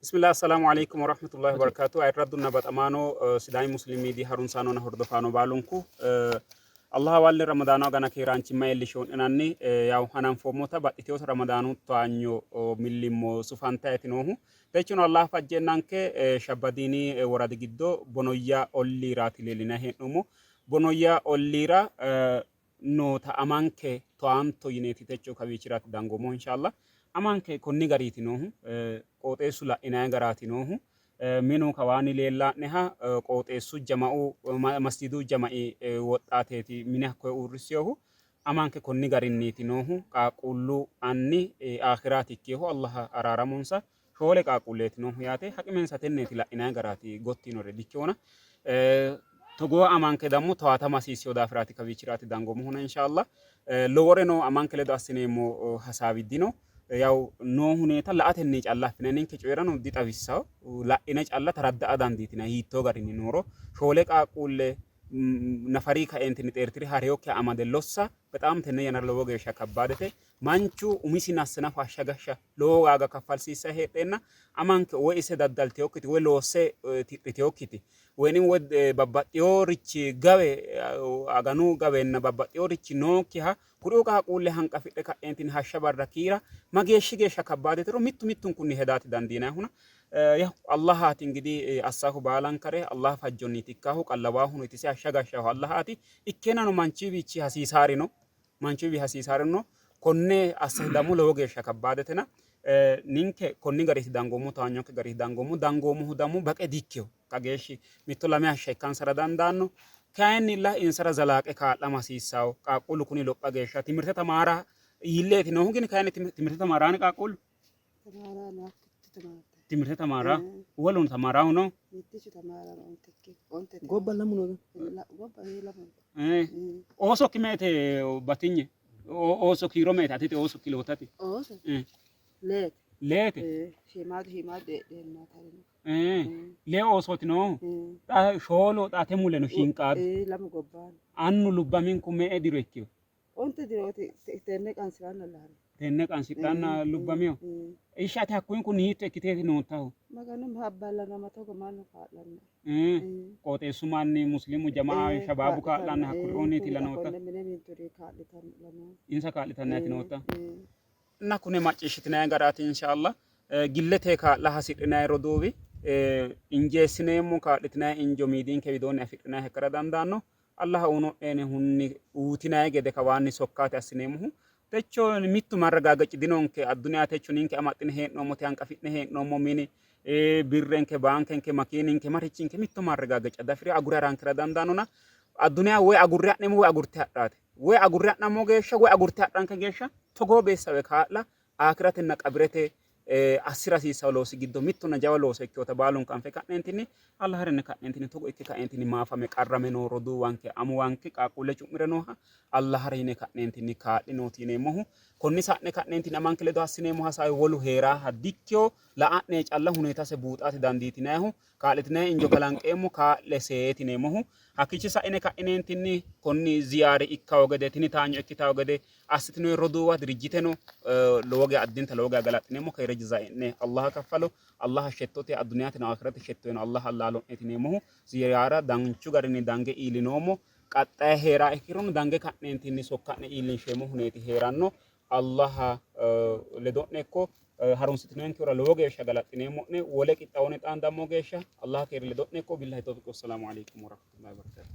Bismillah assalamu alaikum warahmatullahi wabarakatuh. Ayirraddunna baxamaano Sidaami Muslim Media harunsaanonna hordofaano baalunku Allah hawalle Ramadaanu agana keeraanchimma iillisho'nenanni yaw hananfoommota baxxiteewota Ramadaanu towaanyo millimmo sufantayti noohu. Techono Allah fajjeennanke Shabbadiini woradi giddo Bonoyya olliiraati leellinanni hee'noommo. Bonoyya olliira noota amanke towaanto yineeti techo kawiichiraati dangoommohu inshallah. Amanke konni gariiti noohu, qooxeessu la'inanni garaati noohu. Minu kawaanni leellaa'neha qooxeessu jama'u masjidu jama'i woxxaateeti mine hakkoye uurrissinohu. Amanke konni garinniiti noohu. Qaaqquullu anni aakhiraati ikkinohu Allah araaramonsa. Shoole qaaqquulleeti noohu yaate. Haqimensa tenneeti la'inanni garaati gotti yinore dikkinona. Togoo amanke dammo towaatama hasiissino daafiraati kawiichiraati dangoommohuna inshallah. Loworeno amanke ledo assineemmo hasaawi dino. Yaw noo huneeta la''atenni calla affinanni ninke coyi'rano dixawissanno. La'ine calla taradda'a dandiitinanni hiittoo garinni nooro. Shoole qaaqquulle nafari kaeentinni xeerti're ha'rinokkiha amade lossa bexaam tenne yannara lowo geeshsha kabbaadete. Manchu umisi nasse nafa hashsha gashsha lowo waaga kaffalsiissanni heedheenna amanke woy ise daddaltinokkiti woy loosse tidhitinokkiti woynim woy babbaxxinorichi gawe aganu gawenna babbaxxinorichi nookkiha Kuriuu qaaqquulle hanqafidhe ka'eentinni hashsha barra kiira mageeshshi geeshsha kabbaadetero mittu mittunkunni hedaati dandiinayihuna yaw Allahaati ingidi assahu baalankare Allah fajjonniiti ikkahu qallawaahuno itise hashsha gashshahu Allahaati ikkeenano manchiwiichi hasiisaarino manchiwi hasiisaarino konne assa hidammo lowo geeshsha kabbaadetena ninke konni gariiti dangoommo towaanyonke gariiti dangoommo dangoommohu dammo baqe diikkeho Kageeshshi mitto lame hashsha ikkansara dandaanno. Kayinnilla insara zalaaqe kaa'lama hasiissanno. Qaaqquullu kuni lopha geeshsha timirte tamaara iilleeti noohu gini kayinni timirte tamaaraani qaaqquullu? Tamaaraano hakkicho tamaarta. Timirte tamaara woluno tamaaraahu no? Mittichu tamaarano ontekki ontete. Gobba lamu no. Gobba ee lamu no. Oosokki meete batinye? Ooso kiiro meete atete ooso kilootate? Ooso leete. Leete? Shiimaadu shiimaadu heedheenna tarino. Lee oosooti noohu. Xa shoolu xa ate mule no shiinqaadu. Lamu gobbaanni. Annu lubbaminku me''e diro ikkino? Onte dirooti tenne qansi'ranna lahari. Tenne qansidhanna lubbamino. Ishshi ati hakkuyinkunni hiitto ikkiteeti noottahu? Maganu habballanama togo mannu kaa'lanna. Qooxeessu manni muslimu jamaa shabaabu kaa'lanna hakkuri'oonniiti la nootta. Mine minturi kaa'litanna la noo. Insa kaa'litannaati nootta. Na kune macciishshitinanni garaati inshallah. Gillete kaa'la hasidhinanni roduuwi injeessineemmo kaa'litinanni injo miidinke widoonni afidhinanni ikkara dandaanno. Allah uno'nenihunni uutinanni gede kawaanni sokkaati assineemmohu. Techo mittu marragaagaci dinonke adduniya techo ninke amaxxine hee'noommote hanqafi'ne hee'noommo mini birrenke baankenke makiininke marichinke mitto marragaagaca dafire agure harankera dandaannona adduniya woy agurre ha'neemmo woy agurte hadhaate. Woy agurre ha'nammo geeshsha woy agurte hadhanke geeshsha togoo beessawe kaa'la aakiratenna qabirete assi'ra hasiissanno loosi giddo mittonna jawa looso ikkinota baalunku anfe ka'neentinni Allaharinni ka'neentinni togo ikke kaeentinni maafame qarrame noo roduuwanke amuwanke qaaqquulle cu'mire nooha Allahare yine ka'neentinni kaa'linooti yineemmohu konni sa'ne ka'neentinni amanke ledo assineemmo hasaawi wolu hee'raaha dikkino la'a'ne calla huneetase buuxate dandiitinayihu kaa'litinanni injo kalanqeemmo kaa'le seeti yineemmohu hakkiichi sa'ine ka'ineentinni konni ziyaari ikkawo gede tini taanyo ikkitawo gede assitinoyi roduuwa dirijjiteno lowo geya addinta lowo geya galaxxineemmo keere jazai'ne Allaha kaffalo Allaha shettote adduniyateno akirate shettoyeno Allaha allaalo'neeti yineemmohu ziyaara danchu garinni dange iillinoommo qaxxaye hee'raa ikkirono dange ka'neentinni sokka'ne iillinsheemmo huneeti hee'ranno Allaha ledo'ne ikko harunsitinonkehura lowo geeshsha galaxxineemmo'ne wole qixxaawonni xaandammo geeshsha Allaha keeri ledo'ne ikko billahi tawfiq wassalamu alaikum warahmatullahi wabarakatuh.